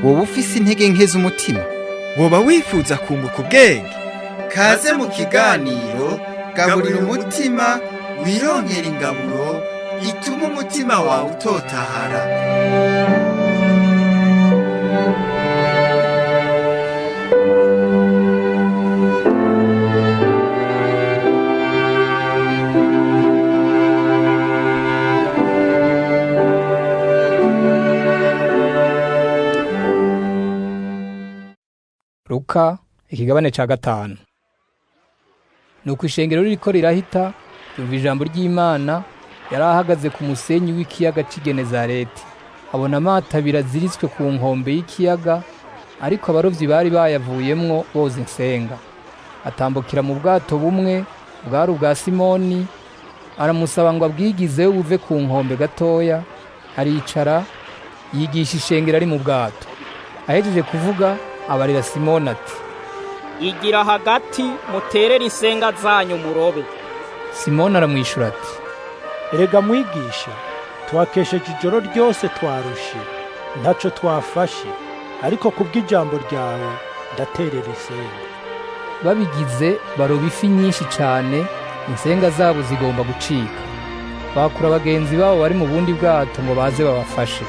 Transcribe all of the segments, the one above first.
Woba ufise intege nke z'umutima? Woba wifuza kunguka ubwenge? Kaze mu kiganiro Gaburira Umutima, wironkera ingaburo ituma umutima wawe utotahara. Luka ikigabane ca 5. Nuko ishengero ririko rirahita, yumva ijambo ry'Imana. Yari ahagaze ku musenyi w'ikiyaga c'i Genezareti, abona amato abiri aziritswe ku nkombe y'ikiyaga, ariko abarovyi bari bayavuyemwo boza insenga. Atambukira mu bwato bumwe bwari ubwa Simoni, aramusaba ngo abwigizeyo buve ku nkombe gatoya. Aricara yigisha ishengero ari mu bwato. Ahejeje kuvuga, abarira Simoni ati: "Igira hagati muterere insenga zanyu murobe." Simoni aramwishura ati: "Erega mwigisha, twakesheje ijoro ryose twarushe, ntaco twafashe, ariko kubw'ijambo ryawe ndaterera insenga." Babigize baroba ifi nyinshi cane, insenga zabo zigomba gucika. Bakura bagenzi babo bari mu bundi bwato ngo baze babafashe.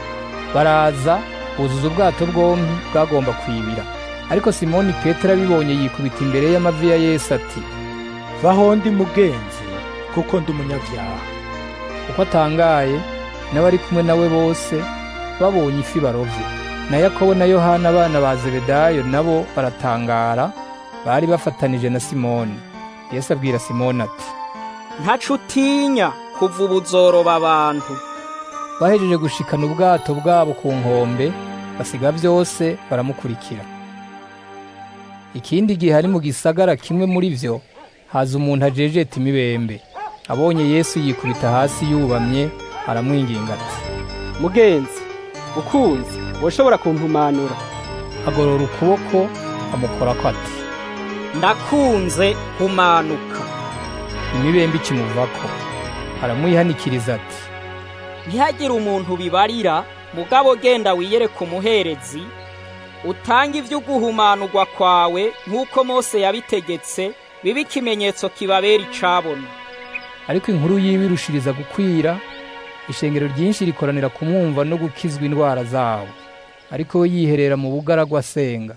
Baraza buzuza ubwato bwombi bwagomba kwibira. Ariko Simoni Petero abibonye yikubita imbere y'amavi ya Yesu ati: "Vaho ndi mugenzi, kuko ndi umunyabyaha." Uko atangaye n'abari kumwe nawe bose babonye ifi barovye. Na Yakobo na Yohana abana ba Zebedayo nabo baratangara, bari bafatanije na Simoni. Yesu abwira Simoni ati: "Ntaco utinya, kuva ubu uzoroba abantu." Bahejeje gushikana ubwato bwabo ku nkombe, basiga vyose baramukurikira. Ikindi gihe ari mu gisagara kimwe muri vyo, haza umuntu ajejeta imibembe. Abonye Yesu yikubita hasi yubamye, aramwinginga ati: "Mugenzi, ukunze woshobora kumpumanura." Agorora ukuboko amukorako ati: "Ndakunze, humanuka." Imibembe ikimuvako. Aramwihanikiriza ati: "Ntihagire umuntu bibarira, mugabo genda wiyereke umuherezi, utange ivy'uguhumanurwa kwawe nk'uko Mose yabitegetse, bibe ikimenyetso kibabera icabona." Ariko inkuru yiwe irushiriza gukwira, ishengero ryinshi rikoranira kumwumva no gukizwa indwara zabo. Ariko we yiherera mu bugaragwa asenga.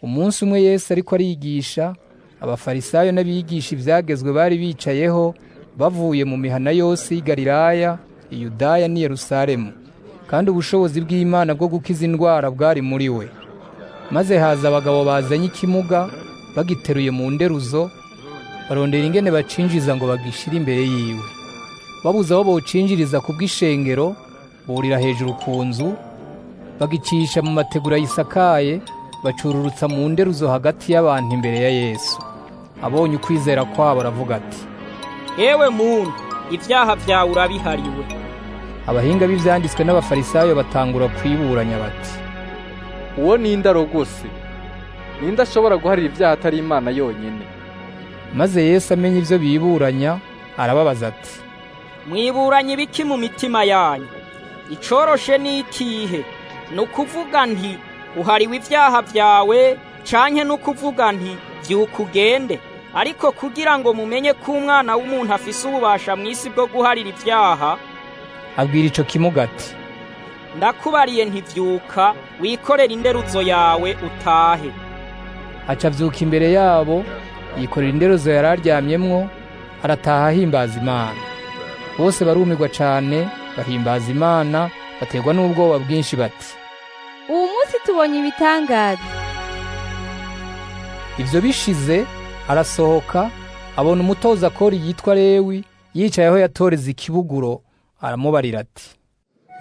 Umunsi umwe Yesu ariko arigisha, abafarisayo n'abigisha ivyagezwe bari bicayeho bavuye mu mihana yose y'i Galilaya, i Yudaya n'i Yerusalemu, kandi ubushobozi bw'Imana bwo gukiza indwara bwari muri we. Maze haza abagabo bazanye ikimuga bagiteruye mu nderuzo, barondera ingene bacinjiza ngo bagishire imbere yiwe. Babuze aho bocinjiriza kubw'ishengero, burira hejuru ku nzu, bagicisha mu mategura yisakaye, bacururutsa mu nderuzo hagati y'abantu imbere ya Yesu. Abonye ukwizera kwabo aravuga ati: "Ewe muntu, ivyaha vyawe urabihariwe." Abahinga b'ivyanditswe n'abafarisayo batangura kwiburanya bati: "Uwo ninde arogose? Ninde ashobora guharira ivyaha atari Imana yonyene?" Maze Yesu amenye ivyo biburanya, arababaza ati: "Mwiburanye ibiki mu mitima yanyu? Icoroshe ni ikihe? Ni ukuvuga nti uhariwe ivyaha vyawe, canke ni ukuvuga nti vyuka ugende? Ariko kugira ngo mumenye ko Umwana w'umuntu afise ububasha mw'isi bwo guharira ivyaha," abwira ico kimuga ati: "Ndakubariye nti vyuka, wikorere inderuzo yawe utahe." Aca avyuka imbere yabo, yikorera inderuzo yari aryamyemwo, arataha ahimbaza Imana. Bose barumirwa cane, bahimbaza Imana, baterwa n'ubwoba bwinshi bati: "Uwu munsi tubonye ibitangaza." Ivyo bishize arasohoka, abona umutoza kori yitwa Lewi yicaye aho yatoreza ikibuguro, aramubarira ati: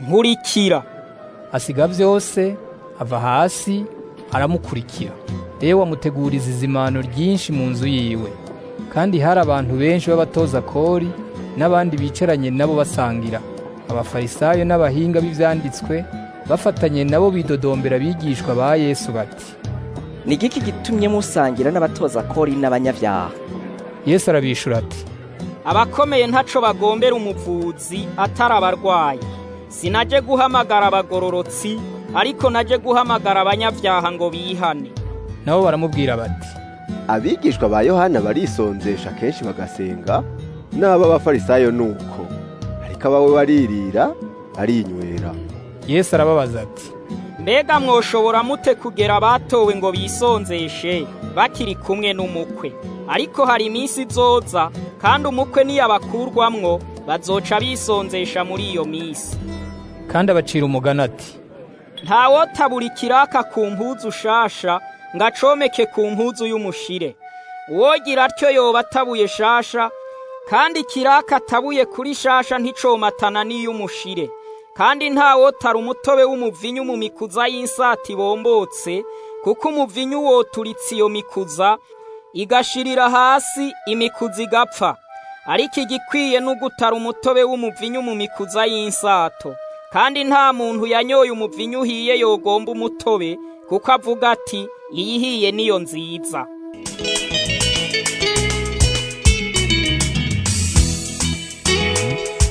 "Nkurikira." Asiga vyose ava hasi aramukurikira. Lewi amuteguriza izimano ryinshi mu nzu yiwe, kandi hari abantu benshi b'abatoza kori n'abandi bicaranye nabo basangira. Abafarisayo n'abahinga b'ivyanditswe Bafatanye nabo bidodombera abigishwa ba Yesu bati: Ni igiki gitumye musangira n'abatoza kori n'abanyabyaha? Yesu arabishura ati: Abakomeye ntaco bagombera umuvuzi atari abarwayi. Sinaje guhamagara abagororotsi, ariko naje guhamagara abanyabyaha ngo bihane. Nabo baramubwira bati: Abigishwa ba Yohana barisonzesha kenshi bagasenga, n'ab'Abafarisayo nuko, ariko abawe baririra barinywera. Yesu arababaza ati: Mbega mwoshobora mute kugera abatowe ngo bisonzeshe bakiri kumwe n'umukwe? Ariko hari iminsi izoza, kandi umukwe niyabakurwamwo bazoca bisonzesha muri iyo minsi. Kandi abacira umugani ati: Ntawotabura ikiraka ku mpuzu shasha ngo acomeke ku mpuzu y'umushire. Uwogira atyo yoba atabuye shasha, kandi ikiraka atabuye kuri shasha nticomatana n'iy'umushire. Kandi ntawotara umutobe w'umuvinyu mu mikuza y'insati bombotse, kuko umuvinyu woturitse iyo mikuza igashirira hasi, imikuza igapfa. Ariko igikwiye n'ugutara umutobe w'umuvinyu mu mikuza y'insato. Kandi nta muntu yanyoye umuvinyu uhiye yogomba umutobe, kuko avuga ati: iyihiye niyo nziza.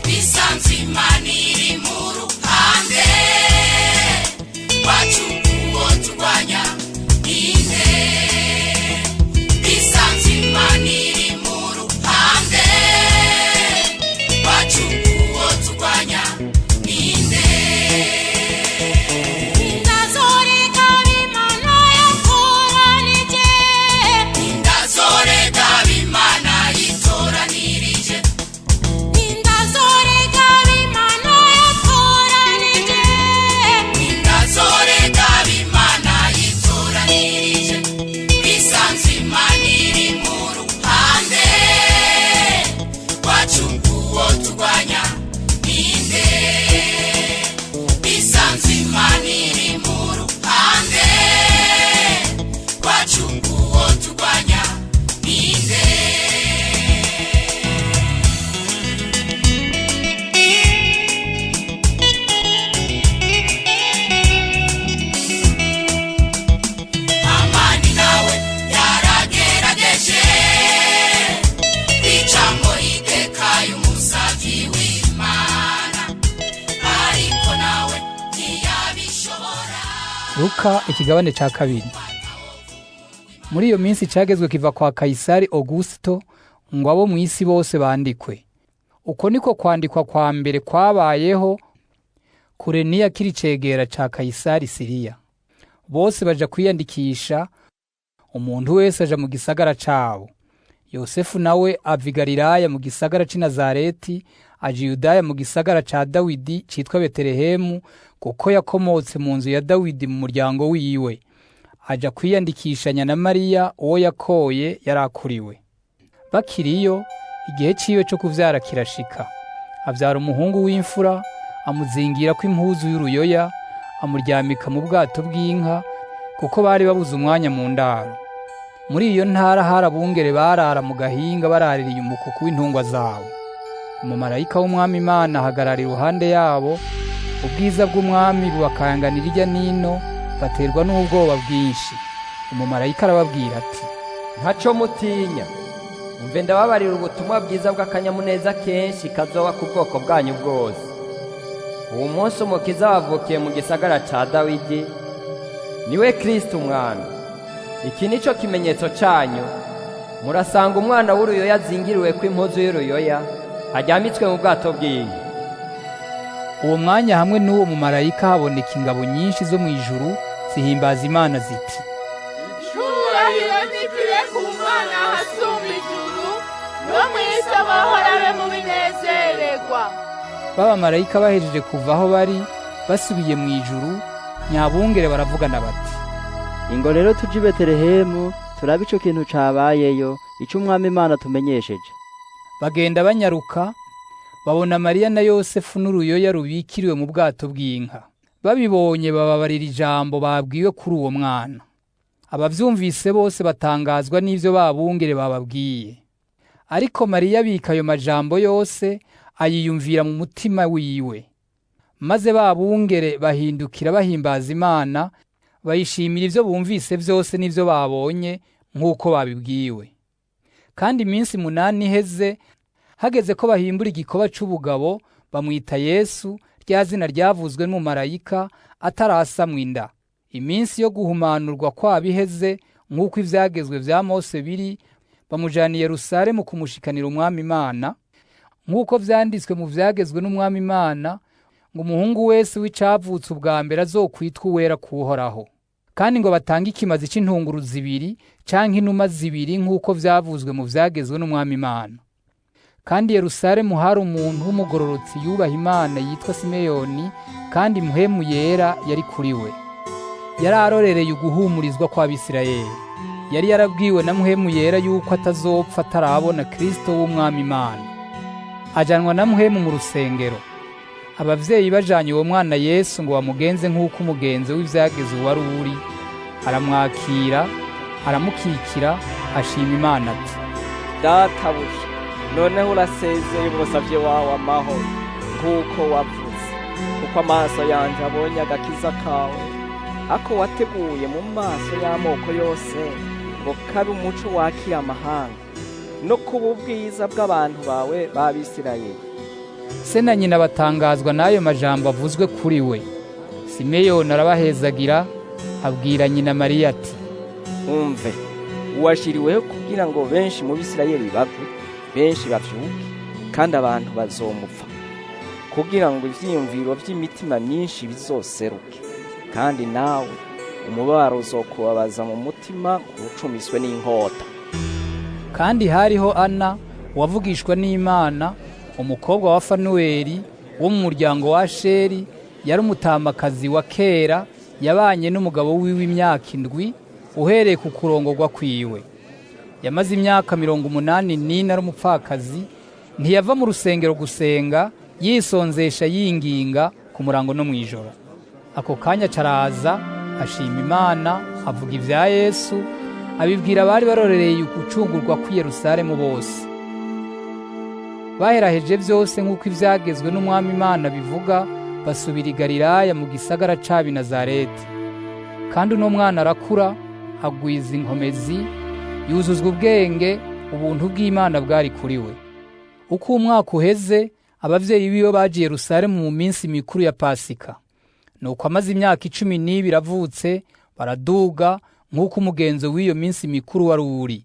Bisanzwe Imana iri mu ruhande rwacu, uwo turwanya ninde? Bisanzwe Imana iri mu ruhande rwacu, uwo turwanya ninde? Indazoreka b'Imana yatoranije, indazoreka b'Imana yitoranirije, indazoreka b'Imana yatoranije, indazoreka b'Imana yitoranirije. Bisanzwe Imana iri mu ruhande rwacu, uwo turwanya ninde? Bisanzwe Imana iri mu ruhande rwacu, uwo turwanya ninde? Amani nawe yaragerageje kwica Moridekayi umusavyi w'Imana, ariko nawe ntiyabishobora. Luka ikigabane ca 2. Muri iyo minsi cagezwe kiva kwa Kaisari Augusto ngo abo mu isi bose bandikwe. Uko niko kwandikwa kwa mbere kwabayeho Kureniya kiri cegera ca Kaisari Siriya. Bose baja kwiyandikisha, umuntu wese aja mu gisagara cabo. Yosefu nawe ava i Galilaya mu gisagara c'i Nazareti, aja i Yudaya mu gisagara ca Dawidi citwa Betelehemu, kuko yakomotse mu nzu ya Dawidi mu muryango wiwe. Aja kwiyandikishanya na Mariya uwo yakoye yarakuriwe. Bakiriyo, igihe ciwe co kuvyara kirashika. Avyara umuhungu w'imfura, amuzingira ko impuzu y'uruyoya, amuryamika mu bwato bw'inka, kuko bari babuze umwanya mu ndaro. Muri iyo ntara hari abungere barara mu gahinga baraririye umukuku w'intungwa zabo. Umumarayika w'Umwami Imana ahagarara iruhande yabo, ubwiza bw'Umwami bubakanganira irya nino, baterwa n'ubwoba bwinshi. Umumarayika arababwira ati: Ntaco mutinya, umve ndababarira ubutumwa bwiza bw'akanyamuneza kenshi kazoba ku bwoko bwanyu bwose. Uwo munsi Umukiza wavukiye mu gisagara ca Dawidi, niwe Kristo Umwami. Iki nico kimenyetso canyu: murasanga umwana w'uruyoya azingiriwe kw'impuzu y'uruyoya, aryamitswe mu bwato bw'inka. Uwo mwanya hamwe n'uwo mumarayika haboneka ingabo nyinshi zo mu ijuru zihimbaza Imana ziti: Icubahiro nikibe ku Mana ahasumba ijuru, no mw'isi amahoro abe mu binezererwa. B'abamarayika bahejeje kuva aho bari basubiye mu ijuru, nyabungere baravugana bati: Ingo rero tuje i Betelehemu turabe ico kintu cabayeyo, ico Umwami Imana tumenyesheje. Bagenda banyaruka, babona Mariya na Yosefu n'uruyoya rubikiriwe mu bwato bw'inka. Babibonye bababarira ijambo babwiwe kuri uwo mwana. Abavyumvise bose batangazwa n'ivyo babungere bababwiye. Ariko Mariya abika ayo majambo yose, ayiyumvira mu mutima wiwe. Maze ba bungere bahindukira bahimbaza Imana, bayishimira ibyo bumvise byose n'ibyo babonye nk'uko babibwiwe. Kandi iminsi 8 iheze, hageze ko bahimbura igikoba c'ubugabo, bamwita Yesu, rya zina ryavuzwe n'umumarayika atarasamwa inda. Iminsi yo guhumanurwa kwabo iheze, nk'uko ivyagezwe vya Mose biri, bamujana i Yerusalemu kumushikanira Umwami Imana, nk'uko vyanditswe mu vyagezwe n'Umwami Imana, ngo umuhungu wese w'icavutse ubwa mbere azokwitwa uwera kuhoraho. Kandi ngo batange ikimazi c'intunguru 2 canke inuma 2 nk'uko vyavuzwe mu vyagezwe n'Umwami Imana. Kandi Yerusalemu hari umuntu w'umugororotsi yubaha Imana yitwa Simeyoni, kandi Mpwemu Yera yari kuri we. Yari arorereye uguhumurizwa kw'Abisirayeli. Yari yarabwiwe na Mpwemu Yera yuko atazopfa atarabona Kristo w'Umwami Imana. Ajanwa na Mpwemu mu rusengero. Abavyeyi bajanye uwo mwana Yesu ngo bamugenze nk'uko umugenzo w'ivyageze wari uri, aramwakira, aramukikira, ashima Imana ati: Databuja, noneho urasezeye umusavye wawe amahoro, nk'uko wavuze, kuko amaso yanje abonye agakiza kawe, ako wateguye mu maso y'amoko yose, ngo kabe umuco wakira amahanga, no kuba ubwiza bw'abantu bawe b'Abisirayeli. Se na nyina batangazwa n'ayo majambo avuzwe kuri we. Simeyoni arabahezagira, abwira nyina Mariya ati: Umve, uwashiriweho kugira ngo benshi mu Bisirayeli bave, benshi bavyuke, kandi abantu bazomupfa, kugira ngo ivyiyumviro vy'imitima myinshi bizoseruke. Kandi nawe umubabaro uzokubabaza mu mutima ucumiswe n'inkota. Kandi hariho Ana wavugishwa n'Imana, umukobwa wa Fanueli wo mu muryango wa Asheri, yari umutamakazi wa kera, yabanye n'umugabo wiwe imyaka 7 uhereye ku kurongorwa kwiwe. Yamaze imyaka 84 ari umupfakazi, ntiyava mu rusengero gusenga, yisonzesha yinginga ku murango no mw'ijoro. Ako kanya caraza ashima Imana, avuga ivya Yesu, abibwira abari barorereye ugucungurwa kw'i Yerusalemu bose. Baheraheje byose nk'uko ivyagezwe n'Umwami Imana bivuga, basubira i Galilaya mu gisagara c'ab'i Nazareti. Kandi uno mwana arakura, agwiza inkomezi, yuzuzwa ubwenge, ubuntu bw'Imana bwari kuri we. Uko umwaka uheze, abavyeyi biwe baje Yerusalemu mu minsi mikuru ya Pasika. Nuko amaze imyaka 12 avutse, baraduga nk'uko umugenzo w'iyo minsi mikuru wari uri.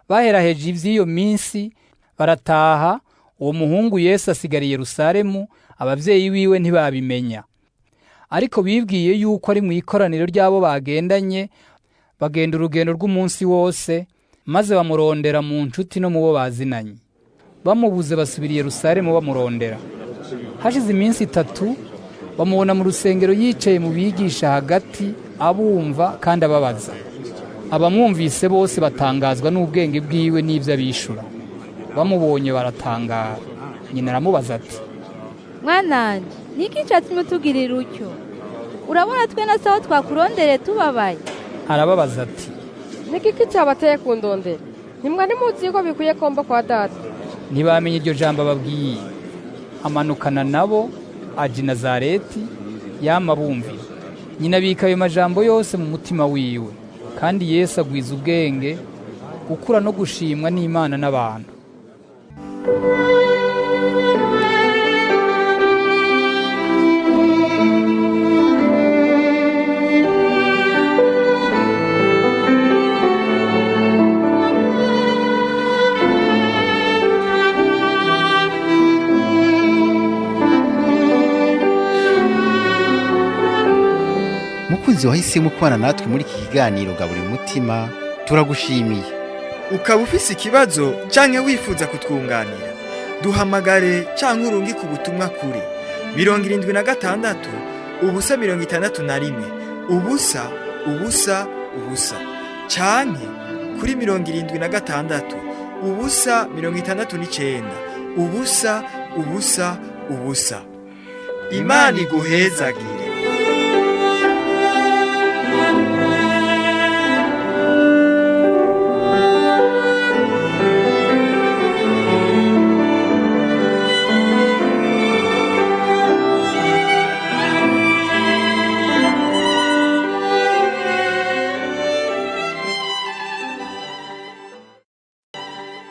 Baheraheje ivy'iyo minsi, barataha. Uwo muhungu Yesu asigara i Yerusalemu, abavyeyi biwe ntibabimenya. Ariko bibwiye yuko ari mu ikoraniro ry'abo bagendanye, bagenda urugendo rw'umunsi wose, maze bamurondera mu nshuti no mu bo bazinanye. Bamubuze basubira i Yerusalemu bamurondera. Hashize iminsi 3, bamubona mu rusengero yicaye mu bigisha hagati, abumva kandi ababaza. Abamwumvise bose batangazwa n'ubwenge bwiwe n'ivyo abishura. Bamubonye baratangara. Nyina aramubaza ati: Mwananje, niki catumye utugirira utyo? Urabona twe na sawa twakurondere tubabaye. Arababaza ati: Niki cyabateye kundondera? Nimwe ntimuzi yuko bikwiye komba kwa data? Ntibamenye iryo jambo ababwiye. Amanukana nabo aja i Nazareti, yama bumvira. Nyina abika ayo majambo yose mu mutima wiwe. Kandi Yesu agwiza ubwenge, gukura no gushimwa n'Imana n'abantu. Mukunzi wahisemo kubana natwe muri iki kiganiro Gaburira Umutima, turagushimiye. Ukaba ufise ikibazo canke wifuza kutwunganira, duhamagare canke urungike ubutumwa kuri 76 0 61 0 0 0 canke kuri 76 0 69 0 0 0. Imana iguhezagire.